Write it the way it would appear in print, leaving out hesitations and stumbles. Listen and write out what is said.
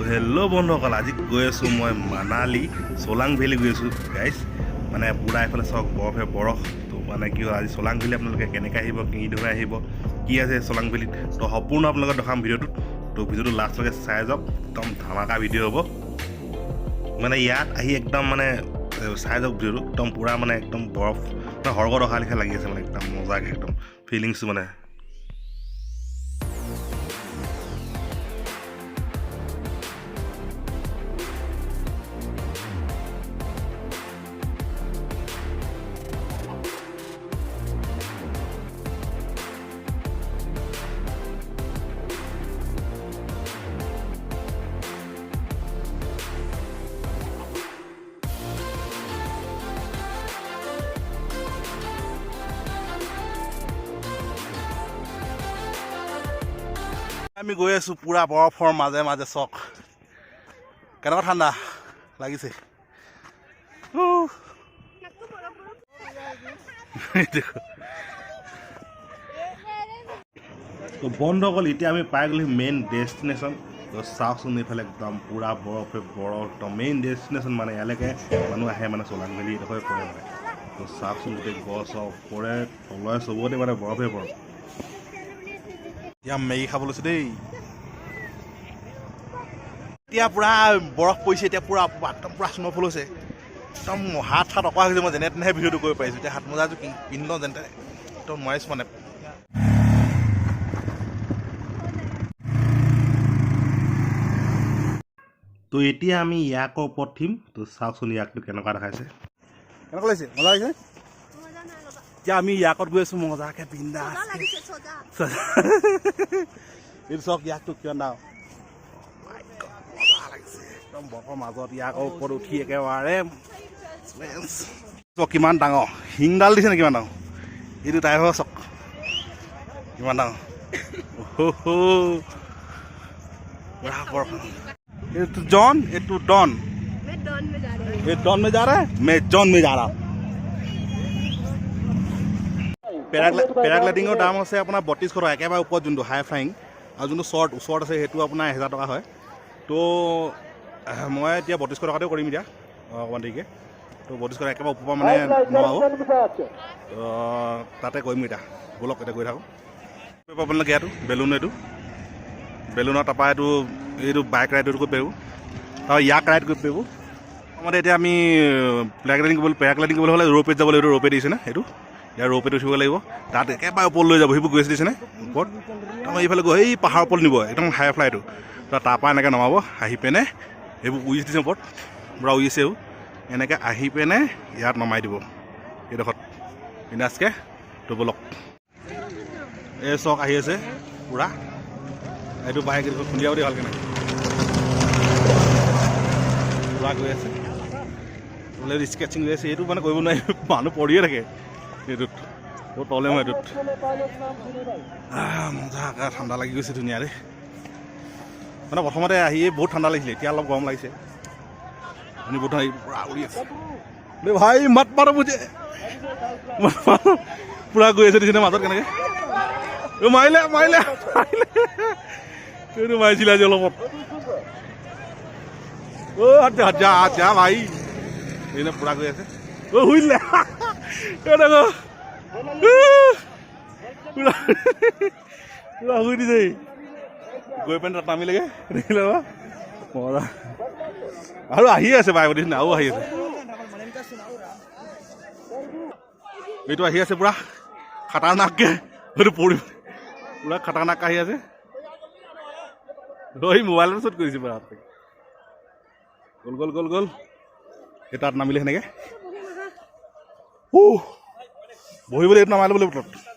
Hello' বন্ধুসকল, আজি গৈ আছোঁ মই মানালী চোলাং ভেলী গৈ আছোঁ গাইছ। মানে পূৰা এইফালে চাওক, বৰফে বৰফ। তো মানে কি হ'ল, আজি চোলাং ভেলী আপোনালোকে কেনেকৈ আহিব, কিদৰে আহিব, কি আছে চোলাং ভেলীত, তো সম্পূৰ্ণ আপোনালোকক দেখাম ভিডিঅ'টোত। তো ভিডিঅ'টো লাষ্টলৈকে চাই যাওক, একদম ধামাকা ভিডিঅ' হ'ব। মানে ইয়াত আহি একদম মানে চাই যাওক ভিডিঅ'টো, একদম পূৰা মানে একদম বৰফ মানে স্বৰ্গত অহা লেখীয়া লাগি আছে, মানে একদম মজাকৈ একদম ফিলিংছটো মানে। আমি গৈ আছোঁ পূৰা বৰফৰ মাজে মাজে। চাওক কেনেকুৱা ঠাণ্ডা লাগিছে। উহ। দেখো। তো বন্ধুসকল, এতিয়া আমি পাই গ'লো মেইন ডেষ্টিনেশ্যন। তো চাওকচোন, এইফালে একদম পূৰা বৰফে বৰফ, একদম মেইন ডেষ্টিনেশ্যন। মানে ইয়ালৈকে মানুহ আহে, মানে চোলাং ভেলী এইডোখৰে পৰে মানে। তো চাওকচোন, গোটেই গছৰ ওপৰে তলে চবতে মানে বৰফে বৰফ। এতিয়া মেগী খাব লৈছোঁ দেই। এতিয়া পূৰা বৰফ পৰিছে, এতিয়া পূৰা একদম পূৰা স্ন'ফল হৈছে। একদম হাত চাত অকৰা হৈছে, মই যেনে তেনেহে ভিডিঅ'টো কৰিব পাৰিছোঁ। এতিয়া হাত মোজাযোৰ পিন্ধি লওঁ যেনে তেনে, একদম নোৱাৰিছোঁ মানে। তো এতিয়া আমি ইয়াকৰ ওপৰত উঠিম। তো চাওকচোন, ইয়াকটো কেনেকুৱা দেখাইছে। কেনেকুৱা লাগিছে? মজা লাগিছে। এতিয়া আমি ইয়াকত গৈ আছোঁ মজাকে বিন্দাছ। এইটো চাওক, ইয়াকটো কিমান ডাঙৰ। My God, মজা লাগিছে। একদম বৰফৰ মাজত ইয়াকৰ ওপৰত উঠি একেবাৰে। চাওক কিমান ডাঙৰ শিংডাল দিছে নে, কিমান ডাঙৰ এইটো ড্ৰাইভাৰ। চাওক কিমান ডাঙৰ। অহো, পুৰা বৰফ। এইটো জন, এইটো ডন। मैं डॉन में जा रही हूँ। ये डॉन में जा रहा है, मैं जॉन में जा रहा हूँ। পেৰাগ্লাইডিঙৰ দাম আছে আপোনাৰ 3200 টকা, একেবাৰে ওপৰত যোনটো হাই ফ্লাইং। আৰু যোনটো শ্বৰ্ট ওচৰত আছে, সেইটো আপোনাৰ 1000 টকা হয়। তো মই এতিয়া 3200 টকাতে কৰিম এতিয়া অকণমান দেৰিকৈ। তো 3200 টকা, একেবাৰে ওপৰৰ পৰা মানে নমাব। তো তাতে কৰিম এতিয়া। ব'লক, এতিয়া গৈ থাকোঁ। আপোনালোকে ইয়াতো বেলুন, এইটো বেলুনৰ, তাৰপৰা এইটো বাইক ৰাইড কৰিব পাৰিব, তাৰপৰা ইয়াক ৰাইড কৰিব পাৰিব। প্ৰথমতে এতিয়া আমি পেৰাগ্লাইডিং কৰিবলৈ হ'লে ৰ'পেত যাব লাগিব। ৰ'পে দিছেনে সেইটো? ইয়াৰ ৰ'পেত উঠিব লাগিব। তাত একেবাৰে ওপৰত লৈ যাব। সেইবোৰ গৈ আছে, দিছেনে ওপৰত। তাৰপৰা এইফালে গৈ এই পাহাৰৰ ওপৰত নিব, একদম হাই ফ্লাইটো। তাৰপৰা এনেকৈ নমাব আহি পিনে। এইবোৰ উৰি দিছে ওপৰত, পূৰা উৰি আছে এইবোৰ। এনেকৈ আহি পিনে ইয়াত নমাই দিব এইডোখৰত বিন্দাছকৈ। তো ব'লক। এই চাওক, আহি আছে পূৰা। এইটো বাইক খুন্দিয়াব দেই ভালকৈ। পূৰা গৈ আছে বোলে, স্কেচিং হৈ আছে। এইটো মানে কৰিব নোৱাৰি, মানুহ পৰিয়ে থাকে এইটোত। বহুত প্ৰব্লেম হয় এইটোত। মজা, ঠাণ্ডা লাগি গৈছে ধুনীয়া দেই। মানে প্ৰথমতে আহিয়ে বহুত ঠাণ্ডা লাগিছিলে, এতিয়া অলপ গৰম লাগিছে। আপুনি বহুত ঠাণ্ডা, পূৰা উৰি আছে। বোলে ভাই, मत मारो मुझे, मत मारो। পূৰা গৈ আছে, দিছেনে মাজত কেনেকৈ। অ, মাৰিলে মাৰিলে মাৰিলে। এইটো মাৰিছিলে আজি অলপত। অ' আচ্ছা আচ্ছা আচ্ছা ভাই, এইনে পূৰা গৈ আছে। অ' শুই দিলে। এই দেখো, পূৰা পূৰা শুই দিছে ই। গৈ পিনে তাত নামিলেগে, দেখিলে বা মজা। আৰু আহিয়ে আছে বাইক দিছে, আৰু আহি আছে। এইটো আহি আছে পূৰা খাতাৰনাককে। এইটো পৰি পূৰা খাতাৰনাক আহি আছে। সি মোবাইলতে শ্বুট কৰিছে পূৰা। গ'ল গ'ল গ'ল গ'ল। এই তাত নামিলে সেনেকে। বহিবলৈ এইটো নামাইলে বোলে তলত।